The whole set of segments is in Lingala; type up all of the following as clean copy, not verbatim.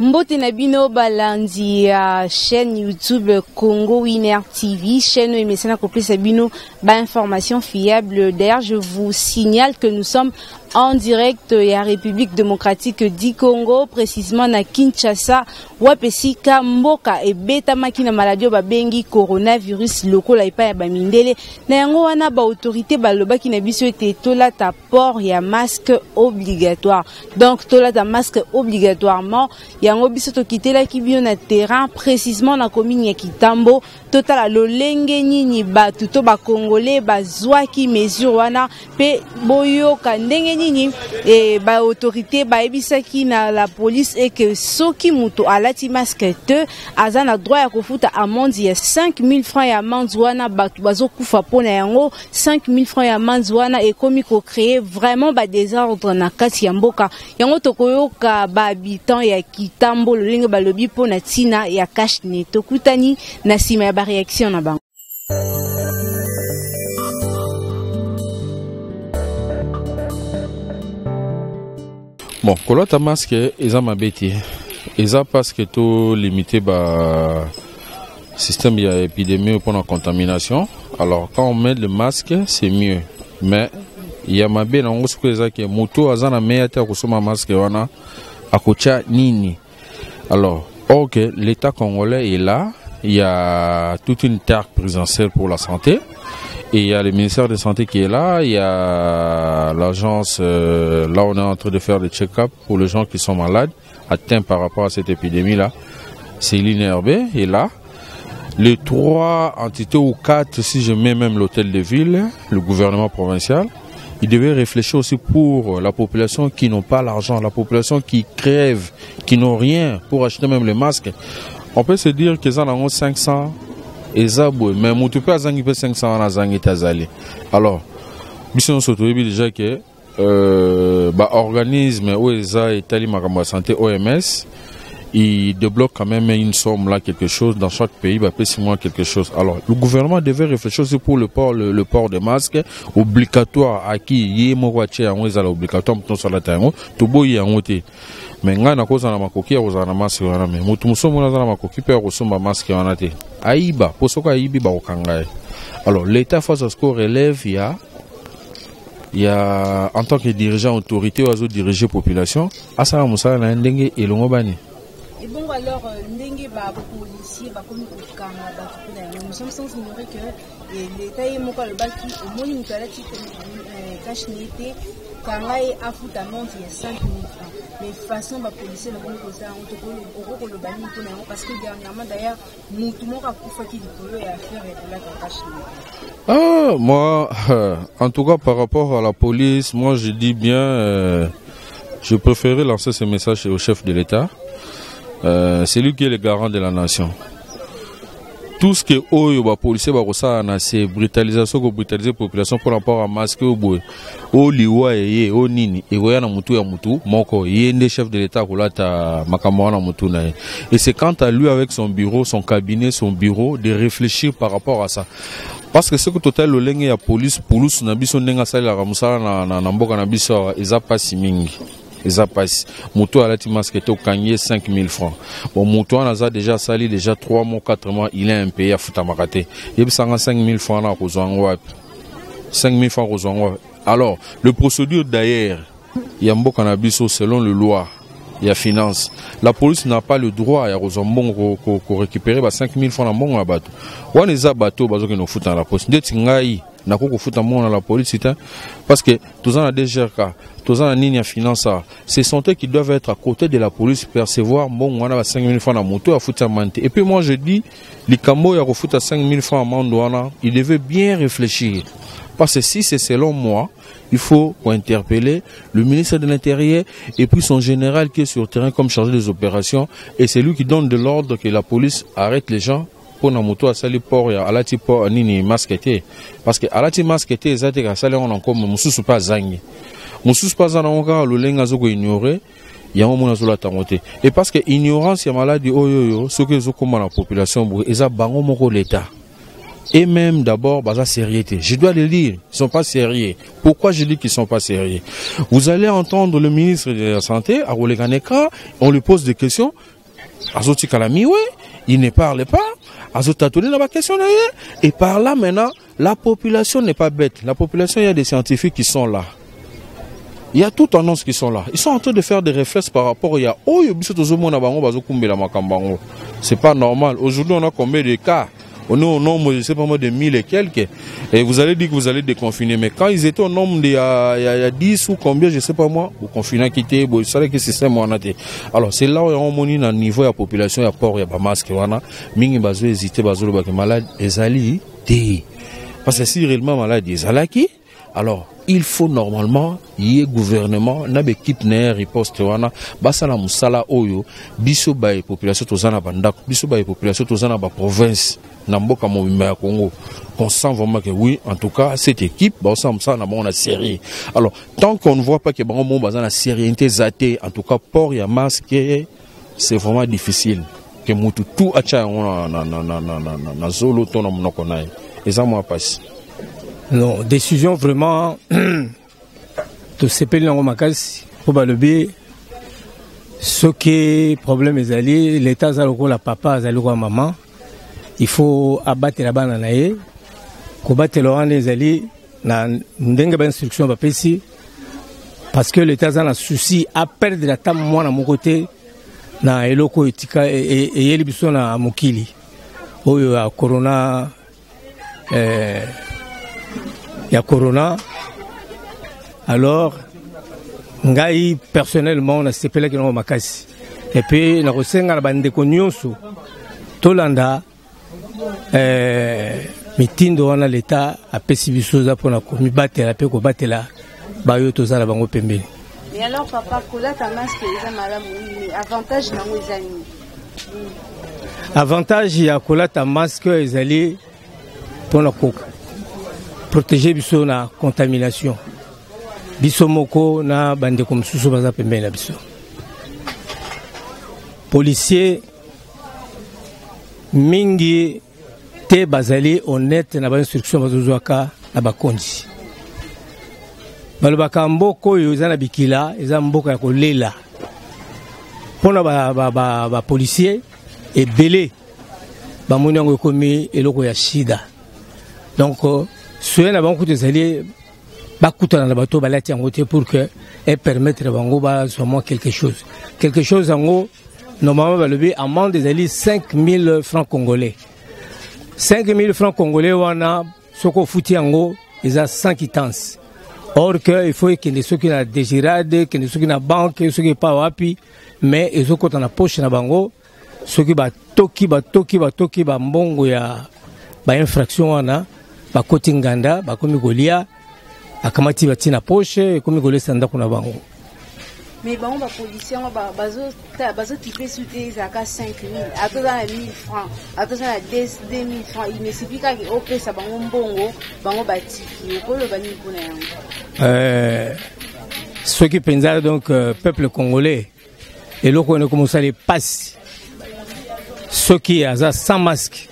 Mbote na bino balandi ya chaîne YouTube Congo Winner TV, chaîne oyo emesana kopesa bino ba information fiable. D'ailleurs, je vous signale que nous sommes en direct ya République démocratique du Congo, précisément na Kinshasa, wapi esika mboka ebetamaki na maladie oyo babengi coronavirus lokola epai ya bamindele. Na yango wana ba autorité balobaki na biso ete tolata port ya masque obligatoire. Donc tolata masque obligatoirement. Yango biso tokitelaki bino na terrain, précisément na commune ya Kitambo, totala lolenge nini bato to ba Congolais bazwaki mesure wana pe boyoka ndenge nini e ba autorité bayebisaki na la police et que soki moto alati masque te aza na droit ya kofuta amende ya 5000 francs. Ya amende wana bato bazokufa mpo na yango. 5000 francs ya amende wana ekomi kocréer vraiment ba désordre na kati ya mboka. Yango tokoyoka ba habitant ya Kitambo lolenge balobi mpo na ntina ya cache-nez. Tokutani na nsima ya ba réaction na bango. Bon, kolata masque eza mabe te, eza parce que to limiter ba système ya épidémie pour la contamination. Alors quand on met le masque, c'est mieux, mais ya mabe nango soki eza ke moto aza na meya te akosomba masque wana akotya nini. Alors ok, l'État congolais est là, il y a toute une terre présidentielle pour la santé et il y a le ministère de Santé qui est là, il y a l'agence, là on est en train de faire des check-up pour les gens qui sont malades, atteints par rapport à cette épidémie-là. C'est l'INRB est là. Les 3 entités ou 4, si je mets même l'hôtel de ville, le gouvernement provincial, il devait réfléchir aussi pour la population qui n'ont pas l'argent, la population qui crève, qui n'ont rien pour acheter même les masques. On peut se dire qu'ils en ont 500 et zaboué, mais mutu pe azangi pe 500 wana azangi tazali. Alors, biso nyonso toyebi déjà que ba organisme oyo eza etali makambo ya santé, OMS, il débloque quand même une somme là, quelque chose dans chaque pays, bah, pèse moi quelque chose. Alors, le gouvernement devait réfléchir aussi pour le port de masque obligatoire à qui yé moko atie yango ezala obligatoire moto nyonso alata yango, toboyi yango te. Mais ngai nakozala na makoki ya kozala na masque wana, mais moto mosusu omoni aza na makoki mpe ya kosomba masque wana te, ayiba, po soki ayibi bakokanga ye. Alors l'État face à ce qu'on relève, il y a en tant que dirigeant, autorité oyo azo diriger population, asala mosala na ye ndenge elongo bani. Et bon, alors, ndenge ba policier bakomi kokanga bato mpe na yango, nous sommes sans ignorer que l'État ye moko alobaki omoni moto alati cache-nez te, kanga ye, afuta amende ya 5000 francs. Mais façon bapolicier bakomi kosala yango, okoki koloba nini mpona yango? Parce que dernièrement d'ailleurs motu moko akufaki likolo ya affaire ya kolata cache-nez. Ah, moi, en tout cas, par rapport à la police, moi, je dis bien, je préférais lancer ce message au chef de l'État. C'est lui qui est le garant de la nation. Tout ce que oyo ba policier ba kosala na c'est brutalisation, ko brutaliser population pour rapport à masque oyo boye, o liwa eye o nini ekoya na mutu ya mutu moko, ye nde chef de l'État kolata makambo wana mutu na ye. Et c'est quant à lui avec son bureau, son cabinet, son bureau de réfléchir par rapport à ça. Parce que ce que total lolenge ya police pulusu na biso ndenge asalelaka mosala na mboka na biso awa eza pasi mingi. Eza pasi. Moto alati masque te, okangi ye 5000 francs. Bon, moto wana aza déjà asali déjà 3 mois, 4 mois, il est impayé, afutamaka te. Yebisanga 5000 francs na akozwa yango wapi? 5000 francs akozwa yango wapi? Alors, le procédure d'ailleurs ya mboka na biso, selon le loi ya finance, la police n'a pas le droit ya kozwa mbongo ko récupérer ba 5000 francs na mbongo ya bato wana. Eza bato bazokende kofuta na la police. Ndeti ngai nakoki kofuta mbongo na la police te, parce que toza na DGRK, toza na nini ya finance awa. Ce sont eux qui doivent être à côté de la police, percevoir mbongo wana ba 5000 francs na moto afuta amende te. Et puis moi je dis, likambo ya kofuta 5000 francs amende wana, il devait bien réfléchir, parce que si c'est selon moi, il faut interpeller le ministre de l'Intérieur et puis son général qui est sur le terrain comme chargé des opérations, et c'est lui qui donne de l'ordre que la police arrête les gens pour na moto asali port ya alati port nini masque te. Parce que alati masque te eza te asali yango na nkombo mosusu mpe azangi mosusu mpe aza nango kaka lolenge azokoignore yango, mona azolata yango te. Et parce que ignorance ya maladi oyo oyo soki ezokóma na population boye, eza bango moko l'État. Et même d'abord, baza sérieux. Je dois le dire, ils sont pas sérieux. Pourquoi je dis qu'ils sont pas sérieux? Vous allez entendre le ministre de la Santé, Arole Kaneka, on lui pose des questions. Azoti Kalamiwe, il ne parle pas. Azotatoné dans ma question d'ailleurs. Et par là maintenant, la population n'est pas bête. La population, il y a des scientifiques qui sont là. Il y a tout tendance qui sont là. Ils sont en train de faire des réflexes par rapport à oh, c'est pas normal. Aujourd'hui, on a combien de cas? On est au nombre, je sais pas moi, de 1000 et quelques. Et vous allez dire que vous allez déconfiner. Mais quand ils étaient au nombre de, il y a 10 ou combien, je sais pas moi, vous confinez quitté, vous savez que système on a été. Alors, c'est là où on est au niveau de la population, il y a port, il y a pas masque, voilà. Mingi bazo hésité, bazo le bac malade, ezali, té. Parce que si réellement malade, ezalaki, alors, il faut normalement, y ait gouvernement, na équipe na riposte wana, basala musala oyo, biso ba population tozana bandako, biso ba population tozana ba province, na mboka mobimba ya Congo. On sent vraiment que oui, en tout cas, cette équipe, bah, on sent ça, on a sérieux. Alors, tant qu'on ne voit pas que bon, bon, la sérénité zaté, en tout cas, port ya masque, c'est vraiment difficile. Que mutu tout acha on na na na na na na na zolo to na monoko na ye. Et ça, moi, passe. Non, décision vraiment, tosepeli nango makasi po balobi soki problème ezali, l'état aza lokola papa, azali lokola mama, il faut abatela bana na ye. Kobatela wana ezali na ndenge ba instruction bapesi, parce que l'état aza na souci aperdre ata mwana moko te na eloko oyo etika eyeli biso na mokili oyo ya corona, ya corona. Alors ngai personnellement nasepelaki nango makasi, et puis nakosenga na bandeko nyonso tolanda mitindo wana leta apesi biso, eza mpona komibatela mpe kobatela bayo toza na bango pembeni. Mais alors papa, kolata masque eza malamu, mais avantage nango eza nini? Avantage ya kolata masque ezali mpona protéger biso na contamination, biso moko na bandeko mosusu baza pembeni na biso. Policier mingi te bazali honnête na bainstruction bazozwaka na bakonzi. Balobaka mboka oyo eza na bikila, eza mboka ya kolela mpona bapolicier ebele bamoni yango ekomi eloko ya shida. Donc soye na bango kutu ezali bakutana na bato balati yango te pour que epermettre bango bazwa mwa quelque chose, quelque chose. Yango normalement balobi amende ezali 5000 francs congolais. 5000 francs congolais wana, soki ofuti yango, eza sans quittance. Or que il faut ekende soki na DGRAD, ekende soki na banque, soki epa wapi, mais ezokɔta na poche na bango. Soki batoki batoki batoki bambongo ya bainfraction wana, bakoti nganda, bakomi kolia, akamati batie na poche, ekomi kolesa ndako na bango. Mais bango bapolicier yango bazotipe su te, ezalaka 5000, ata oza na 1000 francs, ata oza na 2000 francs, il ne suffit kaka opesa bango mbongo, bango batiki. Okoloba nini mpona yango? Soki mpenza donc peuple congolais, eloko wana ekomi osala epasi. Soki aza sans masque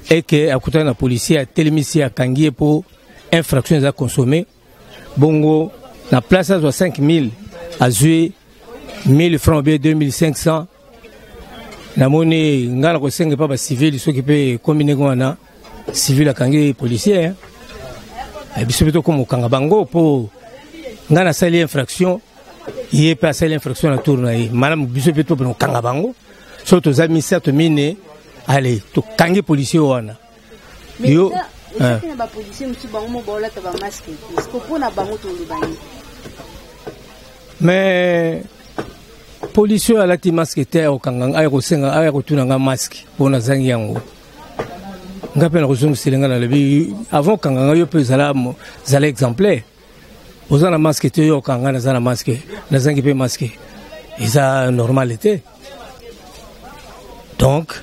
eke akutani na policier, atelemisi, akangi ye mpo infraction eza consommé, bongo na place azwa 5000, azwi 1000 francs bien 2500. Namoni ngai na kosenga epa bacivile, soki mpe ekomi ndenge wana, civile akangi policier, biso mpe tokoma kokanga bango, mpo ngai nasali infraction, ye mpe asali infraction na tour na ye. Malamu biso mpe topena kokanga bango. Soki toza misato, mine, ale tokangi policier wana. Yo ezaki na bapolicier mosusu, bango mo baolata bamasque te, siko mpo na bango toloba nini? Mais policier oyo alati masque te, ayakokanga, aya kosenga, aya kotuna nga masque mpo nazangi yango, nga mpe nakozongisela. Nga nalobi, avant okanga nga, yo mpe zala, zala exemplaire. Oza na masque te, yo okanga nga naza na masque, nazangi mpe masque, eza normal te. Donc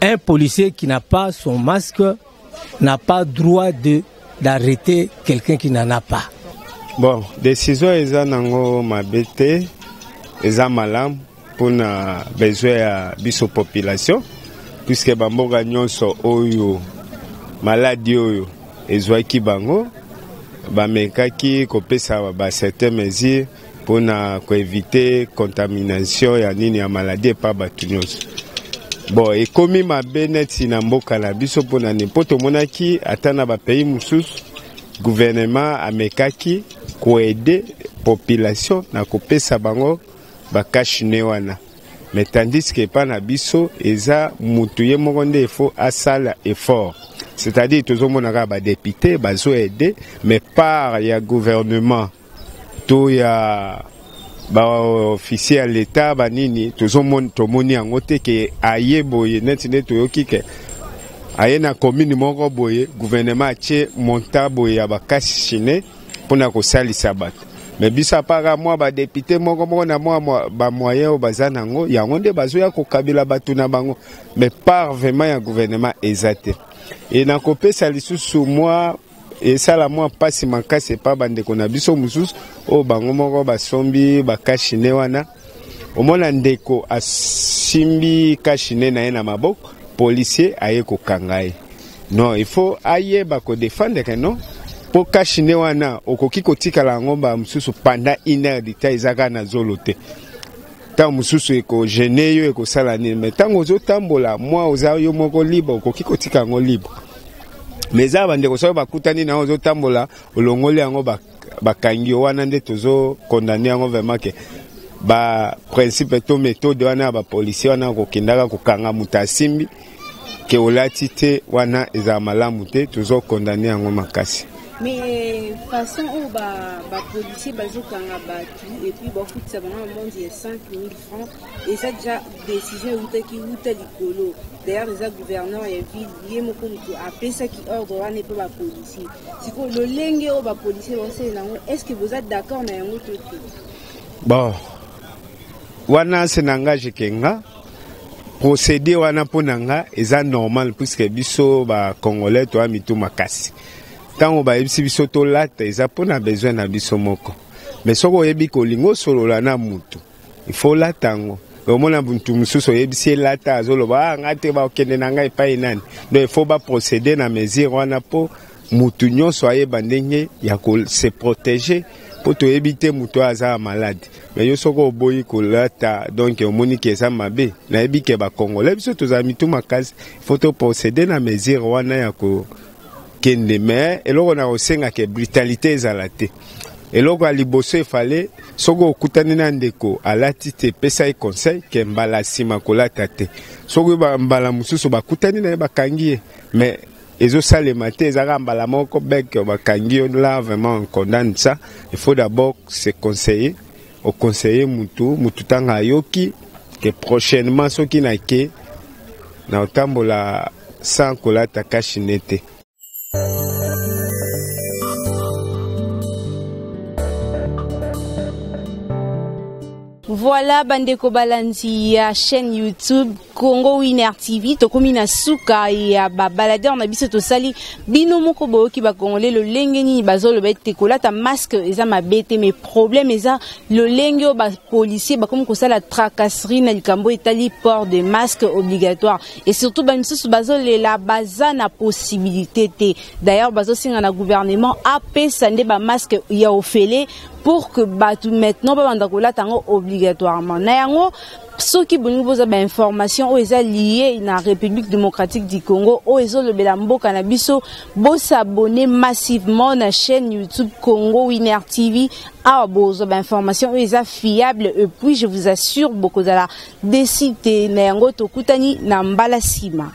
un policier qui n'a pas son masque n'a pas droit de d'arrêter quelqu'un qui n'en a pas. Bon, décision eza nango mabe te, eza malamu mpona besoin ya biso population, puisque bamboka nyonso oyo Maladi oyo ezwaki bango, bamekaki kopesa ba certaines mesures mpona koevite contamination ya nini ya maladi epa bato nyonso. Bon, ekomi mabe neti na mboka na biso mpona nini? Mpo tomonaki ata na bapays mosusu gouvernement amekaki koaide population na kopesa bango bacache-nez wana, mais tandis que epa na biso eza mutu ye moko nde efo asala effort, c'est-à-dire tozomona kaka badepute bazoaide, mais part ya gouvernement to ya baofficier ya leta banini tozomoni, tomoni yango te ke aye boye neti nde toyoki ke aye na commune moko boye, gouvernement atie monta boye ya bacache-nez mpona kosalisa bato. Me biso apaka mwa badepute moko moko na mwa bamoyen oyo baza nango, yango nde bazoya kokabela bato na bango, mais part vraiment ya gouvernement eza te. E nakopesa lisusu mwa esala mwa mpasi makasi epa bandeko na biso mosusu oyo bango moko basombi bacache-nez wana. Omona ndeko asimbi cache-nez na ye na maboko, policier aye kokanga ye. Non, il faut ayeba kodefendre ke non, mpo cache-nez wana okoki kotikala yango mbala mosusu pendant une heure du temps, eza kaka na zolo te. Ntango mosusu ekogêner yo, ekosala nini, mais ntango ozotambola mwa oza yo moko libre, okoki kotika yango libre. Mais eza bandeko soki bakutani na yo ozotambola, olongoli yango, bakangi yo. Wana nde tozocondamner yango vraiment ke baprincipe to méthode wana ya bapolisier wana kokendaka kokanga moto asimbi ke olati te, wana ezala malamu te, tozocondamner yango makasi. Mais façon oyo bapolisier bazokanga bato et puis bafutisa bango amende ya 5000 francs, eza déjà décision eutaki wuta likolo. D'ailleurs eza gouverneur ya ville ye moko moto apesaki ordre wana epe bapolisier. Sikoyo lolenge oyo bapolisier baosalela yango, est ce que boza d'accord na yango to te? Bon, wana se na nga ke nga procédé wana mpo na nga eza normal, puisque biso bacongolais toya mitu makasi. Ntango bayebisi biso tolata, eza mpo na besoin na biso moko. Mais soki oyebi kolinga osolola na mutu, il faut olata yango. Omona mutu mosusu oyebisi elata, azoloba: "Ah, nga te, bakokende na ngai epai nani?" Donc il faut baprocéder na mesure wana mpo mutu nyonso ayeba ndenge ya kose protéger, mpo toyebi te moto oyo aza malade. Mais yo soki oboyi kolata, donc omoni ke eza mabe. Nayebi ke bacongolais biso tozala mitu makasi, faut toprocéder na mesure wana ya kokende. Mais eloko na kosenga ke brutalité ezala te. Eloko ya liboso efale, soki okutani na ndeko alati te, pesa ye conseil ke mbala nsima kolata te. Soki mbala mosusu bakutani na ye, bakangi ye, mais ezosalema te, ezalaka mbala moko bec bakangi yo. Là vraiment on condamne ça. Il faut d'abord se conseiller, oconseiller mutu, mutu ntango ayoki ke prochainement soki nake na otambola sans kolata cache-nez te. Voilà, bandeko balandi ya chaîne YouTube Congo Winner TV, tokomi na suka ya babaladeur na biso. Tosali bino moko boyoki bakongole lolenge nini bazoloba ete kolata masque eza mabe te, mais problème eza lolenge oyo bapolisier bakomi kosala tracasserie na likambo etali port de masque obligatoire. Et surtout bamisusu bazolela, baza na possibilité te. D'ailleurs bazosenga na gouvernement apesa nde bamasque ya ofele pour que bato maintenant babanda kolata yango obligatoirement. Na yango, soki bolingi bozwa bainformation oyo eza lié na République démocratique du Congo, oyo ezolobela mboka na biso, bos'abonner massivement na chaîne YouTube Congo Winner TV. Awa bozwa bainformation oyo eza fiable et puis je vous assure, bokozala déçus te. Na yango, tokutani na mbala nsima.